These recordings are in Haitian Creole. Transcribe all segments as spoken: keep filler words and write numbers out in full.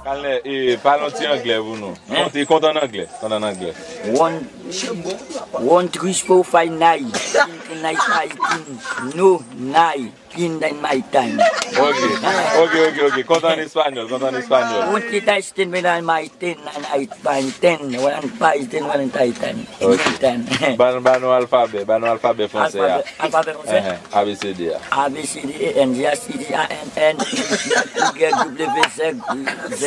Kalnè, e, pale yon ti anglè pou nou. Konte, konte an anglè. Konte an anglè. One, one three four five nine. Night, night, no, night. Kin dan my time. Ok, ok, ok, ok. Konte an espanyòl, konte an espanyòl. Un tita estén en my ten, an I ten, one pa estén, one ta ten. Ok. Ten. Ban, ban nou alfabè, ban nou alfabè fransè a. Alfabè, alfabè fransè? Ehe, A B C D a. A, B, C, D, E, N, G, H, I, J, A, N, N, Y, W, Z, Z.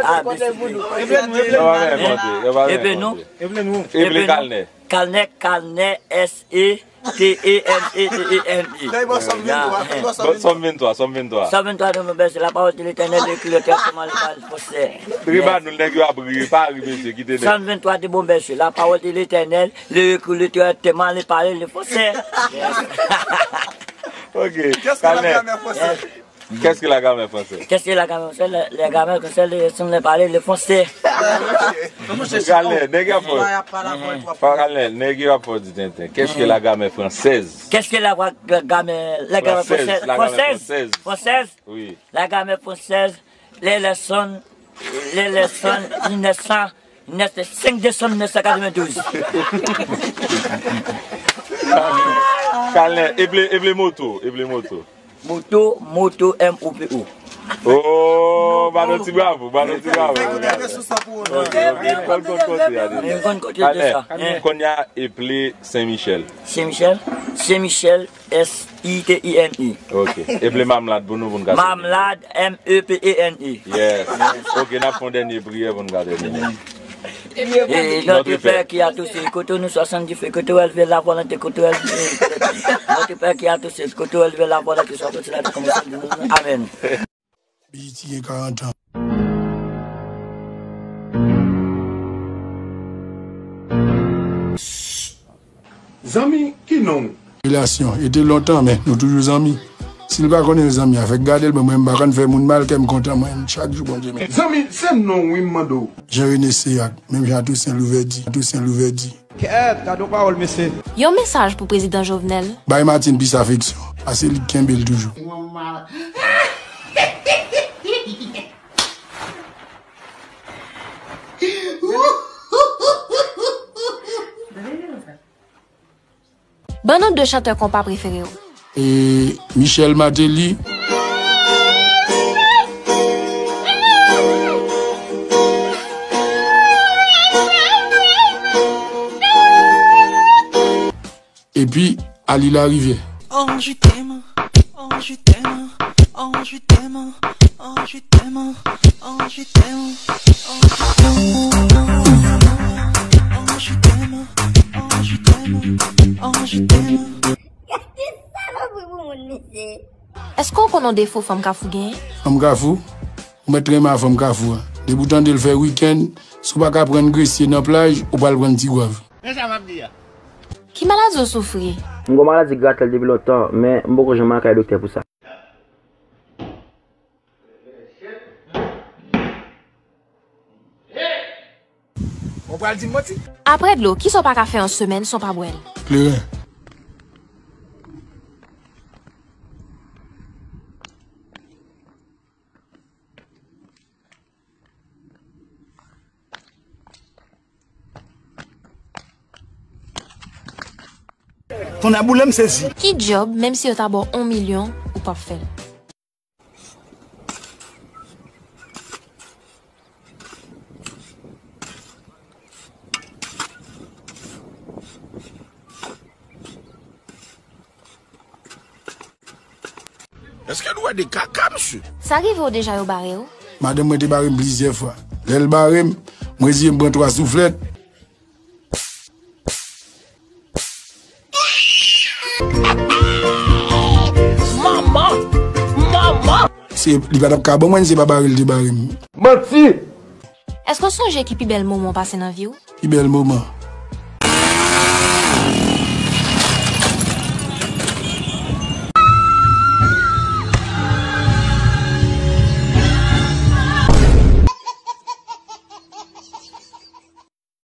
A, B, C, D. Yo pa menm konte, yo pa menm konte. Epe nou? Epe nou? Epe Kalnè. Kalnè, Kalnè, S, E, T E N E T E N E. Lè li bò Sòm venntwa, li bò Sòm venntwa. Sòm venntwa, Sòm venntwa. Sòm venntwa, de bon bèse, la parole de l'Éternel, le Créateur, comment le parle français. Riba nou, nèg yo ap ri, pa ri, mesye, kite nèg. Sòm venntwa, de bon bèse, la parole de l'Éternel, le Créateur, comment le parle le français. Ok, Kalnè. Qu'est-ce que la grammaire française? Qu'est-ce que la grammaire française? La, la grammaire française, c'est de parler le français. Kalnè, nèg yo ap fè. Kalnè, nèg yo ap fè di tenten. Qu'est-ce que la grammaire française? Qu'est-ce que la gra-, gra-, grammaire, la grammaire française, française, la grammaire française. Française. Oui. La grammaire française, les leçons, les leçons, mille neuf cents, neuf, cinq décembre mille neuf cent quatre-vingt-douze. Kalnè, eple, eple moto, eple moto. Moto, moto, M O T O. Oh, ba nou ti bravo, ba nou ti bravo. Ok, ok, konn kote a deja. Konn kote deja. Kounye a, eple Sen Michel. Sen Michel, Sen Michel, S I T I N E. Ok. Eple Mamlad pou nou, pou nou ka. Mamlad, M E P E N E. Yes. Ok, n ap fè yon dènye priyè pou nou ka tèmine. Et notre Père qui as aux cieux, que ton nom soit sanctifié, que ton règne vienne, la volonté, que ton règne vienne. Notre Père qui as aux cieux, que ton règne vienne, la volonté soit faite sur la terre comme au ciel. Amen. Biyiti gen karant an. Zanmi, ki non w? Relasyon, e te lontan, men nou toujou zanmi. Si l pa konnen zanmi a, fèk gade l, bon, mwen, m pa konn fè moun mal, kè m kontan, mwen, chak jou, Bondye, men. Zanmi, se non w wi m mande w. Jean René Séac, menm jan Toussaint Louverdy, Toussaint Louverdy. Kèt, gade yon pawòl, mesye. Yon mesaj pou Prezidan Jovenel. Bay Martine plis afeksyon, paske li kenbe l toujou. Ban nou de chantè konpa prefere w. E Michel Martelly. Epi Ali Larivière. Oh, je t'aime. Oh, je t'aime. Oh, je t'aime. Oh, je t'aime. Oh, je t'aime. Oh, je t'aime. Oh, je t'aime. Oh, je t'aime. Oh, je t'aime. Gade salopri pou moun, mesye. Èske w konn yon defo fanm Kafou genyen? Fanm Kafou? Ou mèt renmen a fanm Kafou a. Depi w tande l fè wikenn, si w pa ka pran gresye nan plaj, ou pral pran ti gwav. Men sa m ap di a. Ki maladi w soufri? M gon maladi gratèl depi lontan, men m poko janm al kay doktè pou sa. Ou pral di m manti? Aprè dlo, kisa w pa ka fè yon semèn san w pa bwè l? Kleren. Tonnè boule m sezi. Ki djòb, menm si yo ta ba w yon milyon, ou p ap fè l? Èske nou wè de kaka, mesye? Sa rive w deja yo bare w? Madanm mwen te bare m plizyè fwa. Lè l bare m, mwen reyisi m pran twa souflèt. Manman! Manman! Se, li pa t ap ka ban mwen, se pa bare l te bare m. Manti! Èske w sonje ki pi bèl moman w pase nan vi w? Pi bèl moman.